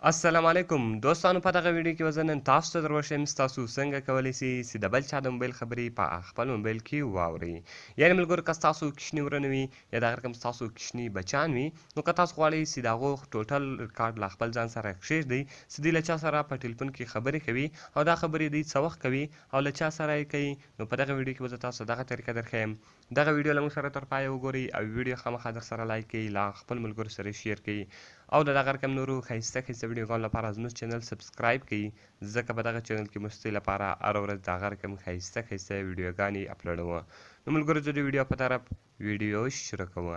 السلام علیکم دوستانو، په دغه ویډیو کې به زه نن تاسو ته در وښیم چې تاسو څنګه کولی شئ چې د بل چا د موبایل خبرې په خپل موبایل کې واورئ. یعنې ملګرو، که ستاسو کوچني ورونه وي یا دغه رقم ستاسو کوچني بچیان وي، نو که تاسو غواړئ چې د هغو ټوټل ریکارډ له خپل ځان سره کښېږدئ چې دوی له چا سره په ټلیفون کې خبرې کوي او دا خبرې دوی څه وخت کوي او له چا سره یې کوي، نو په دغه ویډیو کې به زه تاسو دغه طریقه درښیم. دغه ویډیو له موږ سره تر پایه وګورئ او ویډیو خامخا در سره لایک کړئ، له خپل ملګرو سره share کړئ او د دغه رقم نورو ښایسته ښایسته ویډیوګانو لپاره زموږ channel subscribe کړئ، ځکه په دغه channel کې موږ ستاسو لپاره هره ورځ دغه رقم ښایسته ښایسته ویډیوګانې اپلوډوو. نو ملګرو، زه د ویډیو په طرف ویډیو شروع کوم.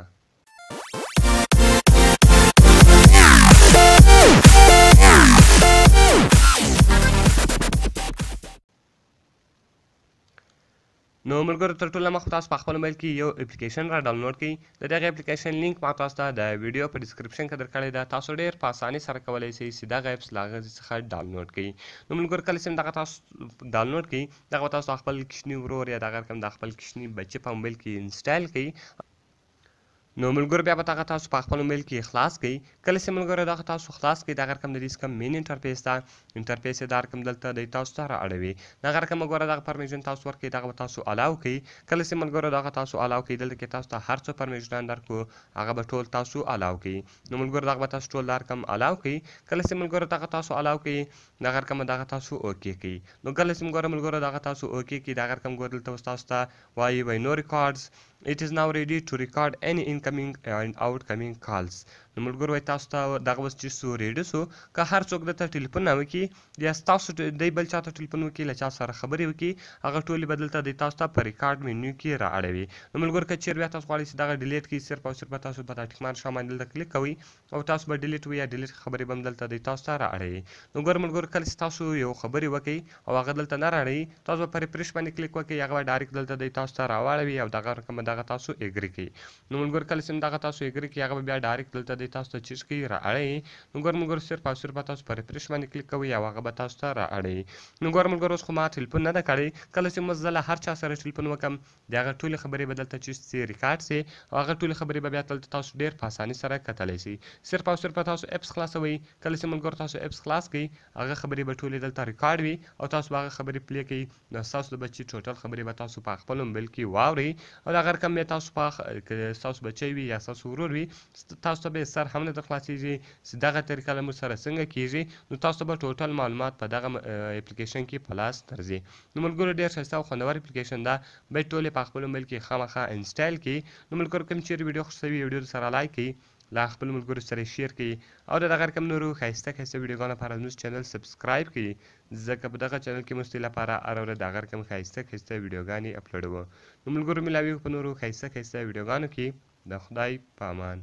نو ملګرو، تر ټولو مخ تاسو په خپل موبایل کې یو اپلیکیشن را ډاونلوډ کړئ. د دغه اپلیکیشن لینک ما تاسو ته د ویډیو په description کې درکړی ده. تاسو ډیر په اسانۍ سره کولی شئ چې دغه apps له هغه څخه ډاونلوډ کړئ. نو ملګرو، کله چې دغه تاسو ډاونلوډ کړئ، دغه تاسو خپل کوچني ورور یا دغه رقم د خپل کوچني بچي په موبایل کې install کړئ. نو ملګرو، بیا به دغه تاسو په خپل موبایل کې خلاص کړئ. کله چې ملګرو دغه تاسو خلاص کړئ، دغه رقم د دې څخه main interface ده، interface یې دا رقم دلته دی تاسو ته را اړوي. دغه رقم وګوره، دغه permission تاسو ورکړئ، دغه به تاسو allow کړئ. کله چې ملګرو دغه تاسو allow کړئ، دلته کې تاسو ته هر څه permission ان درکړو، هغه به ټول تاسو allow کړئ. نو ملګرو، دغه به تاسو ټول دا رقم allow کړئ. کله چې ملګرو دغه تاسو allow کړئ، دغه رقم دغه تاسو okay کړئ. نو کله چې ملګرو دغه تاسو okay کړئ، دغه رقم ګوره دلته اوس تاسو ته وایي وای no records, it is now ready to record any incoming and outcoming calls. نو ملګرو، وای تاسو ته دغه اوس چې سو ready سو، که هر څوک درته ټلیفون وکړي یا ستاسو دی بل چا ته ټلیفون وکړي، له چا سره خبرې وکړي، هغه ټولې به دلته دی تاسو ته په record menu کې را اړوي. نو ملګرو، که چېرې بیا تاسو غواړئ چې دغه delete کړئ، صرف او صرف تاسو په دا tick mark شا باندې دلته کلیک کوئ او تاسو به delete وي یا delete خبرې به هم دلته دی تاسو ته را اړوي. نو ګوره ملګرو، کله چې تاسو یو خبرې وکړئ او هغه دلته نه راړوي، تاسو به په refresh باندې کلیک وکړئ، هغه به direct دلته دی تاسو ته راواړوي او دغه رقم دغه تاسو agree کړئ. نو ملګرو، کله چې دغه تاسو agree کړئ، هغه به بیا direct دلته دی تاسو ته چیز کوي را اړوي. نو ګوره ملګرو، صرف او صرف تاسو په refresh باندې کلیک کوئ او هغه به تاسو ته را اړوي. نو ګوره ملګرو، اوس خو ما ټلیفون نه ده کړی. کله چې زه له هر چا سره ټلیفون وکړم، د هغه ټولې خبرې به دلته چیز سي record سي او هغه ټولې خبرې به بیا دلته تاسو ډېر په اسانۍ سره کتلی شئ. صرف او صرف تاسو apps خلاصوئ. کله چې ملګرو تاسو apps خلاص کړئ، هغه خبرې به ټولې دلته record وي او تاسو به هغه خبرې play کړئ. نو ستاسو د بچي ټوټل خبرې به تاسو په خپل موبایل کې واورئ او دغه رقم بیا تاسو په که ستاسو بچی وي یا ستاسو ورور وي، تاسو ته به یې سر هم نه در خلاصېږي چې دغه طریقه له موږ سره څنګه کېږي. نو تاسو ته به ټوټل معلومات په دغه اپلیکیشن کې په لاس درځي. نو ملګرو، ډېر ښایسته او خوندور اپلیکیشن ده، باید ټول یې په خپل موبایل کې خامخا install کړئ. نو ملګرو، کوم چېرې ویډیو خوښ شوي، ویډیو سره لایک کړئ، له خپل ملګرو سره share کړئ او د دغه رقم نورو ښایسته ښایسته ویډیوګانو لپاره زموږ channel subscribe کړئ، ځکه په دغه channel کې موږ ستاسو لپاره هره ورځ دغه رقم ښایسته ښایسته ویډیوګانې اپلوډوو. نو ملګرو، ملاویږو په نورو ښایسته ښایسته ویډیوګانو کې. د خدای په امان.